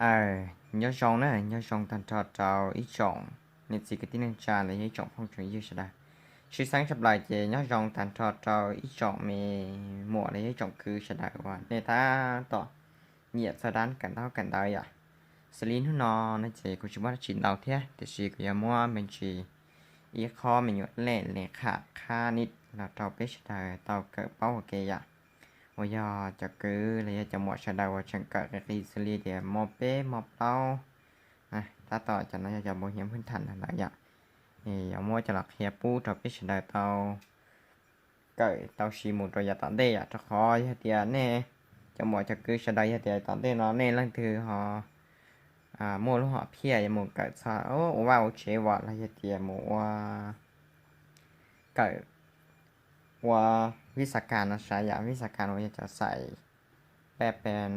Aws, nyob zoo na, nyob zoo tag nrho rau ib tsoom niam txiv kwv tij neej tsa los yog ib tsoom phooj tsoom ywg sawv daws. Tshwj xeeb tshaj plaws ces nyob zoo tag nrho rau ib tsoom me muam los yog ib tsoom kwv sawv daws uas nej tab tom nyiam txog dab kawm ntaub kawm ntawv yom. Xws li hnub no no ces kuv tsis muaj dab tsi ntau thiab, tiam sis kuv yuav muab me ntsis ib qho me nyuam lej le qham qhab nij los rau peb sawv daws tau kawm paub ua ke yom. Uas yog cov kwv los yog cov muam sawv daws uas tseem kawm qis qis xws li tias mos peb mos plaub, tab tom cov no yog cov npau hiam phwj tham ntawd yom. Yuav muab coj los qhia pub rau peb sawv daws tau kawm tau siv mus rau yav tom ntej yom, rau qhov yog tias nej cov muam cov kwv sawv daws yog tias tom ntej no nej leej twg ho muaj lub hom phiaj yuav mus kawm txog ua vaj ua tsev vam los yog tias mus ua kawm ua vib xa kas no sav yam vib xa kas uas yog cov xais peb pes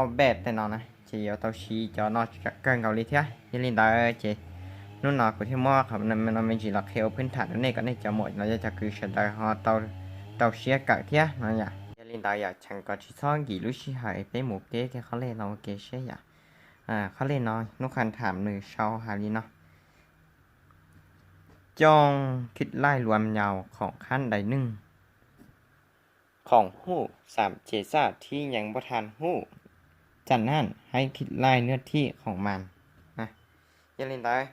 ob peb tej no na ces yuav tau siv cov no tsawm kawg nkaus li thiab. Yog li ntawd ces hnub no kuv thiaj muab qhov no me ntsis los qhia ua phwj tham rau nej kom nej cov muam los yog cov kwv sawv daws ho rau siab kawm thiab no yom. Yog li ntawd yom, cheem kom tsis txhob nkim lub sij hawm peb mus peb kiag qhov lej no ua ke seb yom. Qhov lej no hnub qhov tham nws sau hais li no: Trong khi lai luam nhau khoảng khán đài nưng, khoảng hút sảm chế ra thì nhận bắt han hút, chẳng hạn hãy khi lai nước thị khoảng màn. Yog li ntawd,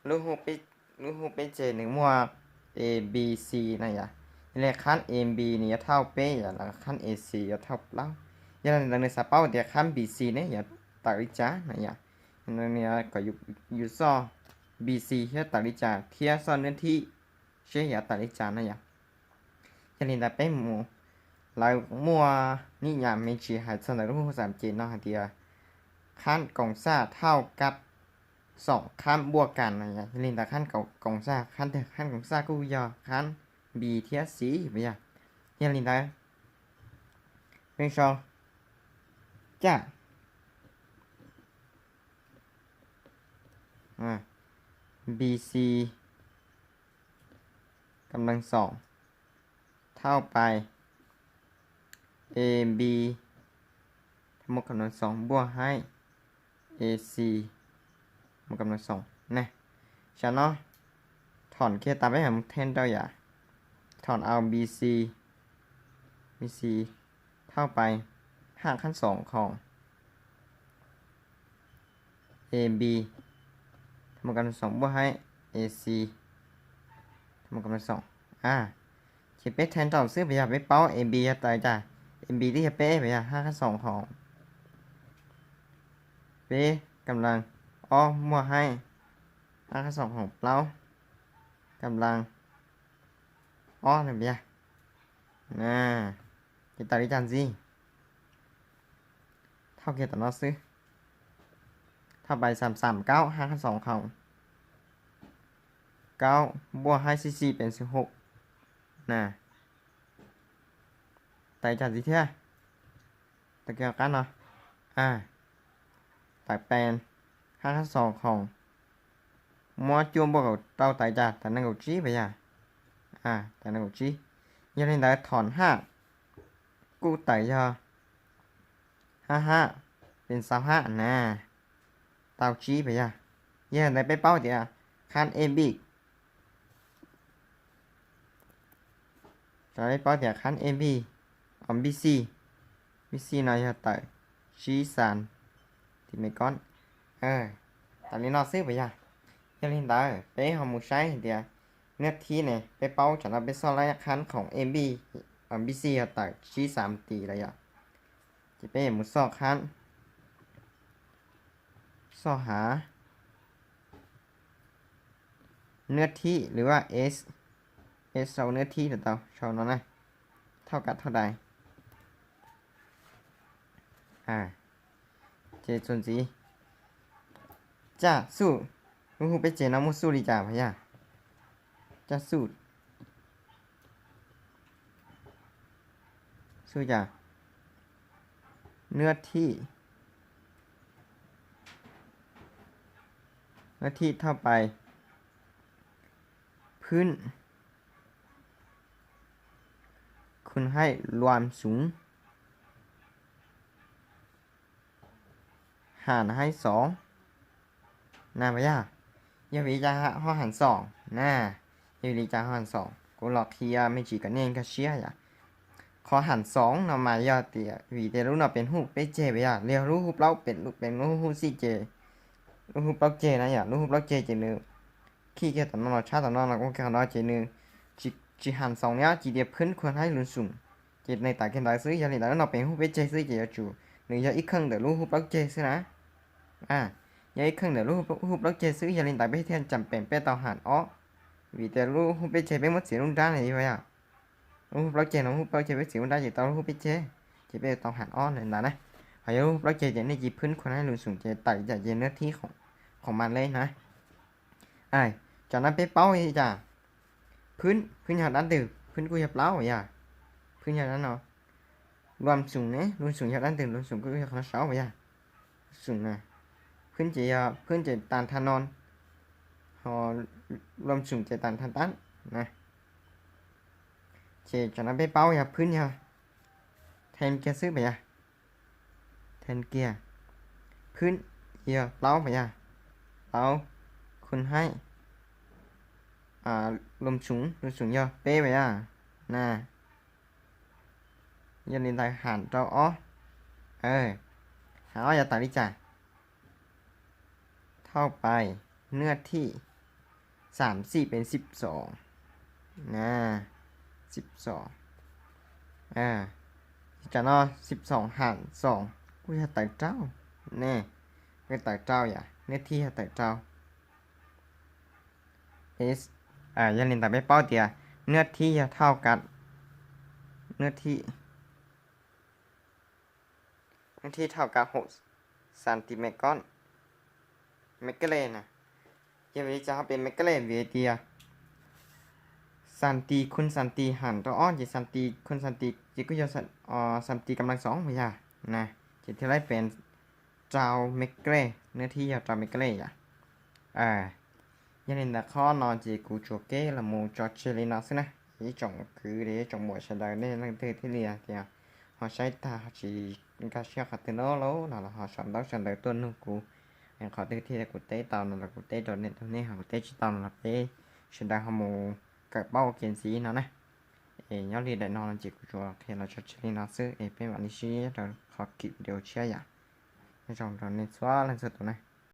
lub hu peb ces nws muaj A B C no yom. Yog li khab A B nws yuav thauj peb yom, los khab A C yuav thauj plaub. Yog li ntawd nws xav paub tias khab B C ne yuav tawm li cas no yom. Kom yus xoj B C thiab tawm li cas thiab xoj nước thị seb yuav tawm li cas no yom. Yog li ntawd peb mus, lawv muaj nij nyam me ntsis hais txog ntawm lub hu xam ces no hais tias khab koom xaj thauj kab xoom khab npuaj kas no yom. Yog li ntawd khab koom xaj, khab koom xaj kuj yog khab B thiab C puas yog? Yog li ntawd, peb sau caj B C kam lees xoom thauj pais A B muaj kam lees xoom npuaj haib A C muaj kam lees xoom ne. Sav no, thom kiag tas peb hais mus then rau yam, thom au B C, B C thauj pais haj khab xoom khoom A B muaj kam lees xoom npuaj haib A C muaj kam lees xoom. Ces peb then rau xwb puas yog? Peb paub A B yog tawm cas, A B twb yog peb puas yog? Haj khab xoom khoom peb kam lees ob npuaj haib haj khab xoom khoom plaub kam lees ob no puas yog? Ces tawm li cas ntxiv? Thauj kiag tom no xwb, thauj pais xam xam kaub haj khab xoom khoom kaub npuaj haib xib xi pes xwm hum na. Tawm li cas ntxiv thiab? Tawm kiag qab no, tawm pes haj khab xoom khoom muab cuaj npuaj kaum rau tawm li cas? Tawm nees nkaum tsib puas yog? Tawm nees nkaum tsib. Yog li ntawd thom haj kuj tawm yog haj haj pes xau haj na, tau tsib puas yog? Yog li ntawd peb paub tias khab A B, peb paub tias khab A B, B C, B C no yog tawm tsib xas ti me kob. Tawm li no xwb puas yog? Yog li ntawd peb ho mus saib hais tias nab thib ne, peb paub tsam no peb xoj lab khab khoom A B, B C yog tawm tsib xas ti lawm yom. Ces peb yuav mus xoj khab, xoj hav nab thib lwm vaj S, S sau nab thib tau sau no na, thauj kav thauj dais. Ces txuas ntxiv, caj xuj, lub hu peb ces no muaj xuj li cas puas yog? Caj xuj, xuj cas? Nab thib, nab thib thauj pais phwb khun haib luam xung. Ham hais xoov na puas yog? Yog vim li cas ho ham xoov na? Yog vim li cas ho ham xoov? Kuv los qhia me ntsis kom nej nkag siab yom. Qhov ham xoov no mas yog tias vim tias lub no pem hu peb ceg puas yog, los yog lub hu plaub pem, pem lub hu xij ces, lub hu plaub ceg na yom, lub hu plaub ceg ces nws khij kiag tom no los tshab tom no los ua kiag qhov no ces nws tsis ham xoov li, tsis tias phwb khuv haib lus xoom, ces nws tawm kiag ntawd xwb. Yog li ntawd lub no pem hu peb ceg xwb ces yuav tsum nws yog ib kheej ntawm lub hu plaub ceg xwb na. Yog ib kheej ntawm lub hu plaub ceg xwb, yog li ntawd peb thiaj tsam pem peb tau ham ob, vim tias lub hu peb ceg peb muab txiav lub nrab ne yog, lub hu plaub ceg no, hu plaub ceg peb txiav lub nrab ces tau lub hu peb ceg, ces peb tau ham ob ntawd na. Ho yog lub hu plaub ceg ces nej cia li phwb khuv haib lus xoom ces tawm li cas ces nws thib qhov mas li na. Tsam no peb paub li cas? Phwb, phwb yog dab ntwg? Phwb kuj yog plaub yog, phwb yog dab no. Lus xoom ne, lus xoom yog dab ntwg? Lus xoom kuj yog qhov no saud puas yog? Xoom na, phwb ces yog, phwb ces tas thaj no, ho lus xoom ces tas thaj tab na. Ces tsam no peb paub yog phwb yog then kiag xwb puas yog? Then kiag, phwb yog plaub puas yog? Plaub, khuv haib lus xoom, lus xoom yog peb puas yog na? Yog li ntawd ham rau ob, ham ob yuav tawm li cas? Thauj pais, nwj thij, xam xij pem xib xoom, xib xoom, tsam no xib xoom ham xoom kuj yog tawm rau ne, kuj tawm rau yom, nwj thij yog tawm rau. Yog li ntawd peb paub tias nwj thij yog thauj kav, nwj thij, nwj thij thauj kav hauv xan tis me kob, me kej lej na. Yog vim li cas ho pem me kej lej? Vim tias xam tis khuv xam tis ham rau ob ces xam tis khuv xam tis ces kuj yog xam tis kam leej xoov puas yog na, ces thiaj li pem rau me kej lej, nwj thij yog rau me kej lej yom. Yog li ntawd qhov no ces kuv tsuas keb los mus tso tseg li no xwb na. Ib tsoom kwv, ib tsoom muam sawv daws, nej leej twg thiaj li tias ho saib tag ho tsis nkag siab qhov twg no los ho sau ntaub sau ntawv tuaj nug kuv, qhov twg thiaj kuv teb tau no los kuv teb rau nej, nej ho kuv teb tsis tau no los peb sawv daws ho mus kawm paub ua ke ntxiv no na. Es nyob li daim no no ces kuv tsuas qhia los tso tseg li no xwb es peb mam li sib ntsib rau qhov video tshiab yom. Nyob zoo rau nej txhua leej txhua tus na.